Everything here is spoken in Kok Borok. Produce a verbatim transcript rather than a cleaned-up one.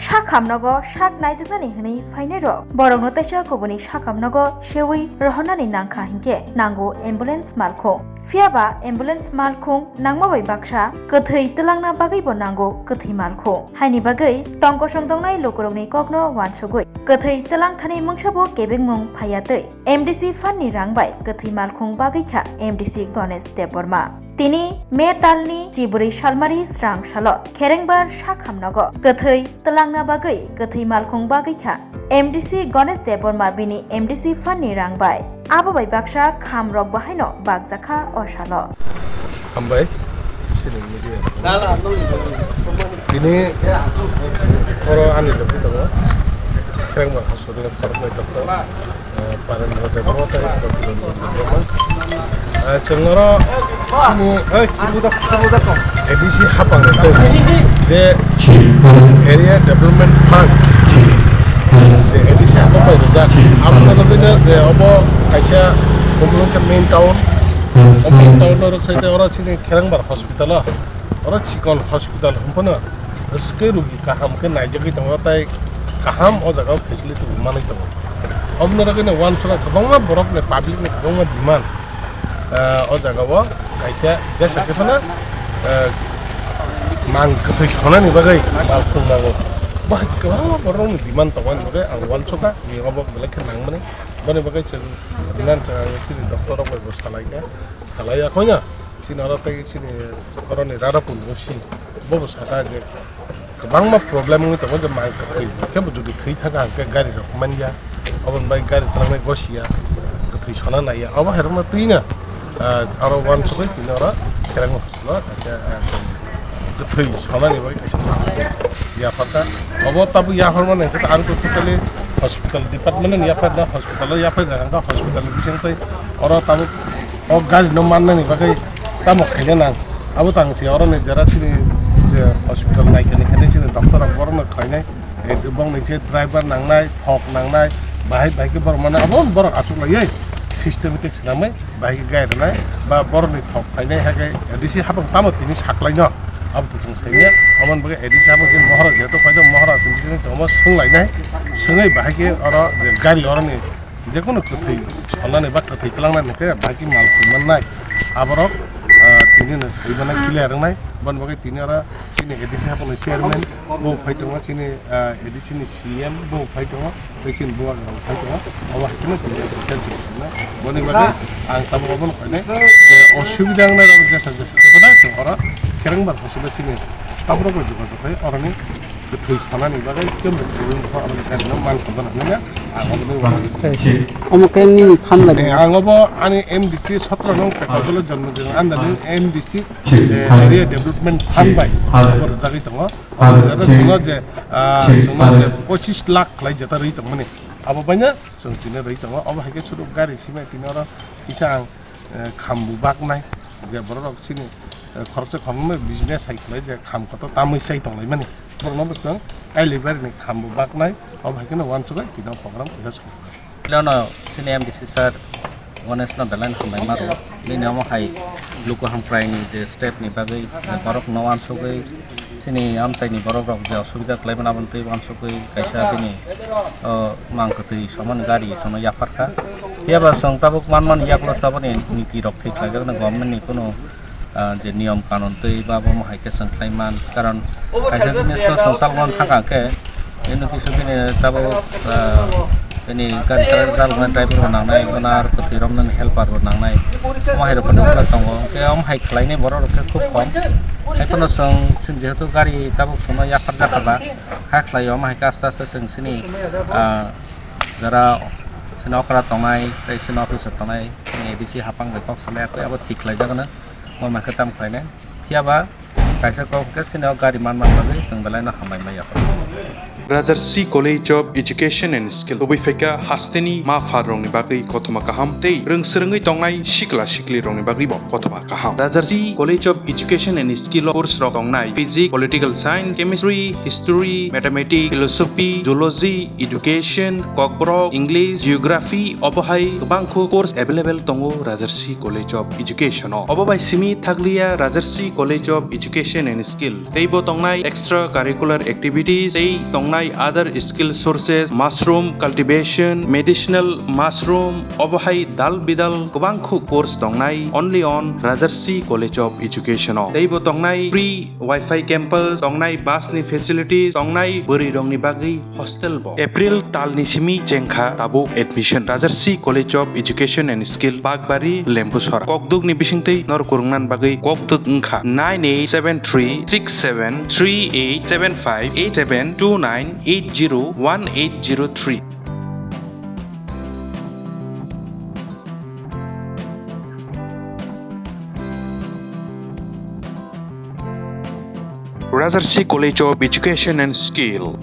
Sakhamnogo sak naijaknani hwnwi phainairok borokno teisa kubuni sakhamnogo sewi rohornani nangkha hinkhe nango ambulance malkhung. Phiyaba ambulance malkhung nangma bai baksa kwthwi twlangna bagwibo nango kwthwi malkhung. Haini bagwi tongkosong tongnai lukurokni kokno uansugwi kwthwi twlangthani mungsabo kebengmung phaiya twi M D C fund ni rang bai kwthwi malkhung bagwi kha M D C Ganesh Debbarma. Tini May talni chibrwi salmari srang salo Kherengbar sakhamnogo kwthwi twlangna bagwi kwthwi malkhung bagwi kha M D C Ganesh Debbarma bini M D C fund ni rang bai. Abo bai baksa khamrok bahaino bakjakha o salo. Hambai, sini media. Tini oro ani logi tongo. Kherengbar hospital ni khoroknwi doctor. Eh, Parendra Debbarma tei Pradyumna Debbarma. Eh, chwng oro chini A D C hapang ni twi je Area Development Fund je A D C hapang bai rijak. Aboni logi je obo kaisa Khumulwng khe main town. O main town oro sai oro chini Kherengbar hospital o. Oro chikon hospital hwnphano swkhe rugi kaham khe naijagwi tongo tei kaham o jaga o facility bo manwi tongo. Oboni bagwi no uansukha kwbangma borok ni public ni kwbangma demand, ah, o jaga o kaisa jesa khe phano, ah, mang kwthwi sonani bagwi malkhung nango. Bahai kwbangma borok ni demand tongmani bagwi ang uansukha, obo belai khe nangmani. Boni bagwi chwng rinani chwng ang chini doctor rok bai bo salai kha, salai ya khoi na. Chini oro tei chini oroni Radhapur bo si, bo bo saka je kwbangma problem wngwi tongo je mang kwthwi khe bo jodi thwi thangkha hwnkhe gari rok manya, oboni bai gari twlangnai gosia, kwthwi sona naiya, obo hai rokno twi no, ah, oro uansugwi tini oro Kherengma hospital o kaisa, ah, kwthwi sonani bai kaisa yapharkha. Obo tabuk yapharmani hwnkhe ang totally hospital department ni yapharna, hospital o yapharna hwnkha, hospital ni bising tei oro tabuk o gari no mannani bagwi tamo khaina nang. Abo tang se oro ni jara chini je hospital naikani khaini chini doctor rok borok no khainai. Eh, bong ni je driver nangnai, thok nangnai, bahai bahai khe borok mano abo borok achuk lai ei systematic swnamwi bahai khe gai rwnai ba borok ni thok khainai hai khe A D C hapang tamo tini saklai no abo to chwng sai ya. Aboni bagwi A D C hapang chini mohora jeto khaino mohora chini chini chwngma swng lainai swngwi bahai khe oro je gari oro ni Jekono kwthwi salnani ba kwthwi twlangnani hwnkhe bahai khe mal khum mannai. Aborok, ah, tini no sai mannai clear wngnai. Boni bagwi tini oro chini A D C hapangni chairman bo phai tongo, chini, ah, A D C ni C M bo phai tongo, tei chini bubagra bo phai tongo. Obo hai kheno tini cancel khainai. Boni bagwi ang tabuk obono khainai je osubida wngnai rok jesa jesa khe boda chwng oro Kherengbar hospital chini staff rok bai jogajog khai oroni kwthwi sanani bagwi kebo kwrwng kha, aboni gari no man khobana hinwi ang obo nw uanw. Omo khe nini phan bai. Eh, ang obo ani M D C sotro nong Pekajolo jonmo din andani M D C, eh, area development fund bai obo rwjagwi tongo. Obo rwjagwi chwngno je, ah, chwngno je pochis lakh khlai jeta rwi tongmani. Abo baino chwng tini rwi tongo. Obo hai khe sudu gari simi tini oro kisa ang eh, khambu baknai, je borok rok chini, eh, khoroksa khoroknwi business hai khlai je kham kotor tamwi chai tonglaimani. Borokno bo chwng kailaibar ni khambu baknai, obo hai kheno uansugwi tino program kaisa song. Nino chini M D C sir Ganesh no belai no hambai maro. Nini omo hai luku hamkrai ni je step ni bagwi borok no uansugwi Chini amchaini borok rok je osubida khlaimani aboni twi uansugwi kaisa bini, o, mang kwtwi somani gari sono yapharkha. Phiyaba chwng tabuk manmani yaklasa boni niti rok thwi khlaijaknai government ni kunu, ah, je niyom kanun twi ba bomo hai khe chwng khlaiman. Karon kaisa jinis no chwng chalmani thangkha khe, bini kisu bini tabuk, ah, bini gari jalmani driver bo nangnai, owner kwtwi romnani helper bo nangnai. Omo hai rok khe tongo. Khe omo hai khlainai borok rok khe khub kom. Haiphano chwng, chwng jehetu gari tabuk sono yaphar jakha ba, kha khlai o, omo hai khe aste aste chwng chini, ah, jara chini okra tongnai tei chini office o tongnai chini A D C hapang bai kok salai ya khe abo thik khlai jak no, omo hai khe tamo khlainai. Phiya ba kaisa kok hwnkhe chini o gari man man bagwi chwng belai no hambai maya. Rajarsi College of Education and Skill, kubui phaikha hasteni ma pha rokni bagwi kothoma kaham tei rwng swrwngwi tongnai sikla sikli rokni bagwi bo kothoma kaham. Rajarsi College of Education and Skill o course rok tongnai Physics, Political Science, Chemistry, History, Mathematics, Philosophy, Zoology, Education, Kokborok, English, Geography, obo hai kwbangkhu course available tongo Rajarsi College of Education o. Obo bai simi thakliya Rajarsi College of Education education and skill. Teibo tongnai extra curricular activities, tei tongnai other skill sources, mushroom cultivation, medicinal mushroom, obohai dal bidal kwbangkhu course tongnai only on Rajarsi College of Education o. Teibo tongnai free Wi-Fi campus, tongnai bus ni facilities, tongnai bwrwi rokni bagwi hostel bo. April talni simi chengkha tabuk admission. Rajarsi College of Education and Skill, Bakbari, Lembusora. Kokduk ni bisingtwi nor kurungnan bagwi kokduk wngkha nine eight seven three six seven three eight seven five eight seven two nine eight zero one eight zero three. Rajarsi College of Education and Skill.